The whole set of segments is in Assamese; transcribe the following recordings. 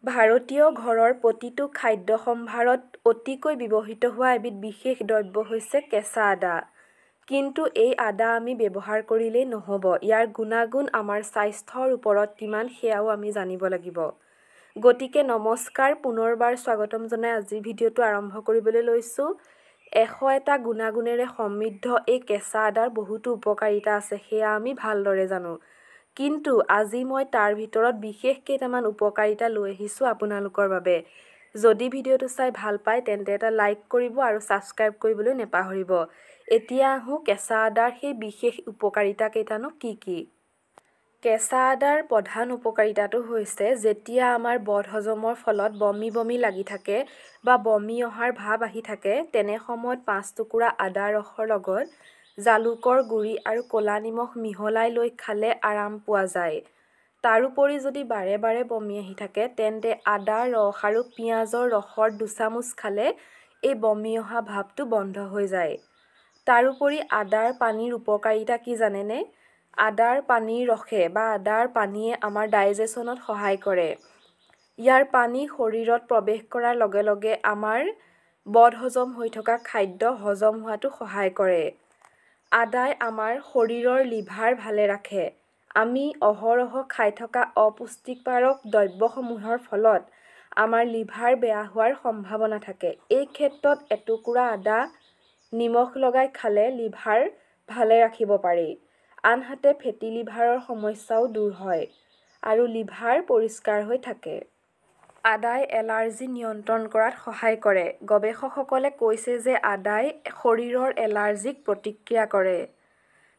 ভাৰতীয় ঘৰৰ প্ৰতিটো খাদ্য সম্ভাৰত অতিকৈ ব্যৱহৃত হোৱা এবিধ বিশেষ দ্ৰব্য হৈছে কেঁচা আদা। কিন্তু এই আদা আমি ব্যৱহাৰ কৰিলেই নহ'ব, ইয়াৰ গুণাগুণ আমাৰ স্বাস্থ্যৰ ওপৰত কিমান সেয়াও আমি জানিব লাগিব। গতিকে নমস্কাৰ, পুনৰবাৰ স্বাগতম জনাই আজিৰ ভিডিঅ'টো আৰম্ভ কৰিবলৈ লৈছোঁ। 101টা গুণাগুণেৰে সমৃদ্ধ এই কেঁচা আদাৰ বহুতো উপকাৰিতা আছে, সেয়া আমি ভালদৰে জানো। কিন্তু আজি মই তাৰ ভিতৰত বিশেষ কেইটামান উপকাৰিতা লৈ আহিছোঁ আপোনালোকৰ বাবে। যদি ভিডিঅ'টো চাই ভাল পায় তেন্তে এটা লাইক কৰিব আৰু ছাবস্ক্ৰাইব কৰিবলৈ নেপাহৰিব। এতিয়া আহোঁ কেঁচা আদাৰ সেই বিশেষ উপকাৰিতা কেইটানো কি কি। কেঁচা আদাৰ প্ৰধান উপকাৰিতাটো হৈছে যেতিয়া আমাৰ বদহজমৰ ফলত বমি বমি লাগি থাকে বা বমি অহাৰ ভাৱ আহি থাকে, তেনে সময়ত 5 টুকুৰা আদা ৰসৰ লগত জালুকৰ গুড়ি আৰু ক'লা নিমখ মিহলাই লৈ খালে আৰাম পোৱা যায়। তাৰোপৰি যদি বাৰে বাৰে বমি আহি থাকে তেন্তে আদাৰ ৰস আৰু পিঁয়াজৰ ৰসৰ 2 চামুচ খালে এই বমি অহা ভাৱটো বন্ধ হৈ যায়। তাৰোপৰি আদাৰ পানীৰ উপকাৰিতা কি জানেনে? আদাৰ পানীৰ ৰসে বা আদাৰ পানীয়ে আমাৰ ডাইজেশ্যনত সহায় কৰে। ইয়াৰ পানী শৰীৰত প্ৰৱেশ কৰাৰ লগে লগে আমাৰ বদহজম হৈ থকা খাদ্য হজম হোৱাটো সহায় কৰে। আদাই আমাৰ শৰীৰৰ লিভাৰ ভালে ৰাখে। আমি অহৰহ খাই থকা অপুষ্টিকাৰক দ্ৰব্যসমূহৰ ফলত আমাৰ লিভাৰ বেয়া হোৱাৰ সম্ভাৱনা থাকে। এই ক্ষেত্ৰত এটুকুৰা আদা নিমখ লগাই খালে লিভাৰ ভালে ৰাখিব পাৰি। আনহাতে ফেটি লিভাৰৰ সমস্যাও দূৰ হয় আৰু লিভাৰ পৰিষ্কাৰ হৈ থাকে। আদাই এলাৰ্জি নিয়ন্ত্ৰণ কৰাত সহায় কৰে। গৱেষকসকলে কৈছে যে আদাই শৰীৰৰ এলাৰ্জিক প্ৰতিক্ৰিয়া কৰে।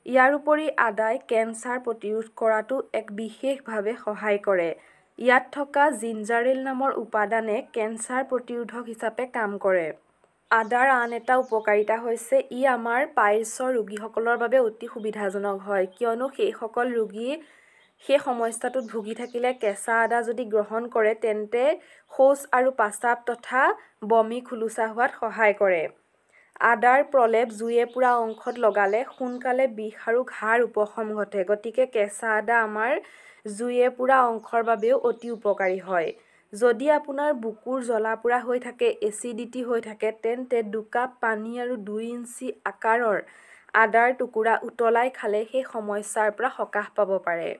ইয়াৰ উপৰি আদাই কেঞ্চাৰ প্ৰতিৰোধ কৰাতো এক বিশেষভাৱে সহায় কৰে। ইয়াত থকা জিঞ্জাৰেল নামৰ উপাদানে কেঞ্চাৰ প্ৰতিৰোধক হিচাপে কাম কৰে। আদাৰ আন এটা উপকাৰিতা হৈছে ই আমাৰ পাইলছৰ ৰোগীসকলৰ বাবে অতি সুবিধাজনক হয়, কিয়নো সেইসকল ৰোগী সেই সমস্যাটোত ভুগি থাকিলে কেঁচা আদা যদি গ্ৰহণ কৰে তেন্তে শৌচ আৰু পাচাব তথা বমি খোলোচা হোৱাত সহায় কৰে। আদাৰ প্ৰলেপ জুয়ে পোৰা অংশত লগালে সোনকালে বিষ আৰু ঘাঁৰ উপশম ঘটে। গতিকে কেঁচা আদা আমাৰ জুয়ে পোৰা অংশৰ বাবেও অতি উপকাৰী হয়। যদি আপোনাৰ বুকুৰ জ্বলা পোৰা হৈ থাকে, এচিডিটি হৈ থাকে, তেন্তে 2 কাপ পানী আৰু 2 ইঞ্চি আকাৰৰ আদাৰ টুকুৰা উতলাই খালে সেই সমস্যাৰ পৰা সকাহ পাব পাৰে।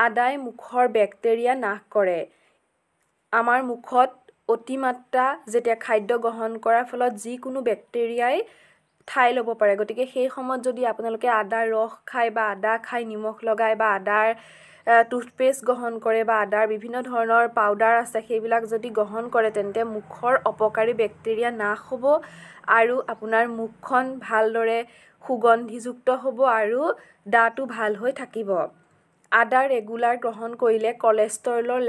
আদাই মুখৰ বেক্টেৰিয়া নাশ কৰে। আমাৰ মুখত অতিমাত্ৰা যেতিয়া খাদ্য গ্ৰহণ কৰাৰ ফলত যিকোনো বেক্টেৰিয়াই ঠাই ল'ব পাৰে। গতিকে সেই সময়ত যদি আপোনালোকে আদাৰ ৰস খায় বা আদা খাই নিমখ লগাই বা আদাৰ টুথপেষ্ট গ্ৰহণ কৰে বা আদাৰ বিভিন্ন ধৰণৰ পাউডাৰ আছে সেইবিলাক যদি গ্ৰহণ কৰে তেন্তে মুখৰ অপকাৰী বেক্টেৰিয়া নাশ হ'ব আৰু আপোনাৰ মুখখন ভালদৰে সুগন্ধিযুক্ত হ'ব আৰু দাঁতো ভাল হৈ থাকিব। আদা ৰেগুলাৰ গ্ৰহণ কৰিলে কলেষ্ট্ৰলৰ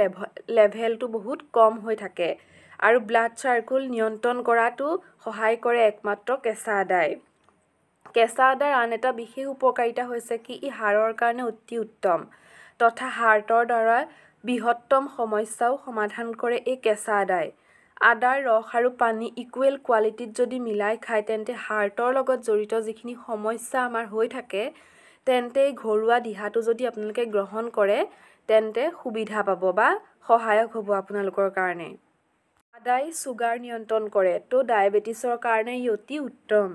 লেভেলটো বহুত কম হৈ থাকে আৰু ব্লাড চাৰ্কুল নিয়ন্ত্ৰণ কৰাটো সহায় কৰে একমাত্ৰ কেঁচা আদাই। কেঁচা আদাৰ আন এটা বিশেষ উপকাৰিতা হৈছে কি ই হাড়ৰ কাৰণে অতি উত্তম তথা হাৰ্টৰ দ্বাৰা বৃহত্তম সমস্যাও সমাধান কৰে এই কেঁচা আদাই। আদাৰ ৰস আৰু পানী ইকুৱেল কোৱালিটিত যদি মিলাই খায় তেন্তে হাৰ্টৰ লগত জড়িত যিখিনি সমস্যা আমাৰ হৈ থাকে তেন্তে এই ঘৰুৱা দিহাটো যদি আপোনালোকে গ্ৰহণ কৰে তেন্তে সুবিধা পাব বা সহায়ক হ'ব আপোনালোকৰ কাৰণে। আদাই চুগাৰ নিয়ন্ত্ৰণ কৰে, তো ডায়েবেটিছৰ কাৰণে ই অতি উত্তম।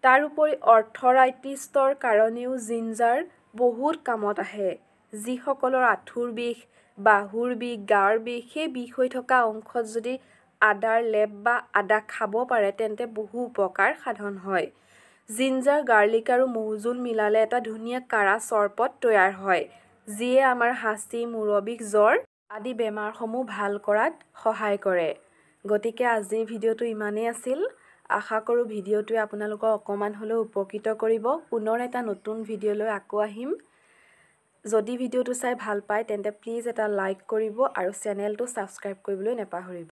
তাৰোপৰি অৰ্থৰাইটিছৰ কাৰণেও জিঞ্জাৰ বহুত কামত আহে। যিসকলৰ আঁঠুৰ বিষ, বাহুৰ বিষ, গাৰ বিষ, সেই বিষ হৈ থকা অংশত যদি আদাৰ লেপ বা আদা খাব পাৰে তেন্তে বহু উপকাৰ সাধন হয়। জিঞ্জাৰ, গাৰ্লিক আৰু মৌজোল মিলালে এটা ধুনীয়া কাৰা চৰবত তৈয়াৰ হয়, যিয়ে আমাৰ হাঁচি, মূৰৰ বিষ, জ্বৰ আদি বেমাৰসমূহ ভাল কৰাত সহায় কৰে। গতিকে আজিৰ ভিডিঅ'টো ইমানেই আছিল। আশা কৰোঁ ভিডিঅ'টোৱে আপোনালোকক অকণমান হ'লেও উপকৃত কৰিব। পুনৰ এটা নতুন ভিডিঅ' লৈ আকৌ আহিম। যদি ভিডিঅ'টো চাই ভাল পায় তেন্তে প্লিজ এটা লাইক কৰিব আৰু চেনেলটো ছাবস্ক্ৰাইব কৰিবলৈ নেপাহৰিব।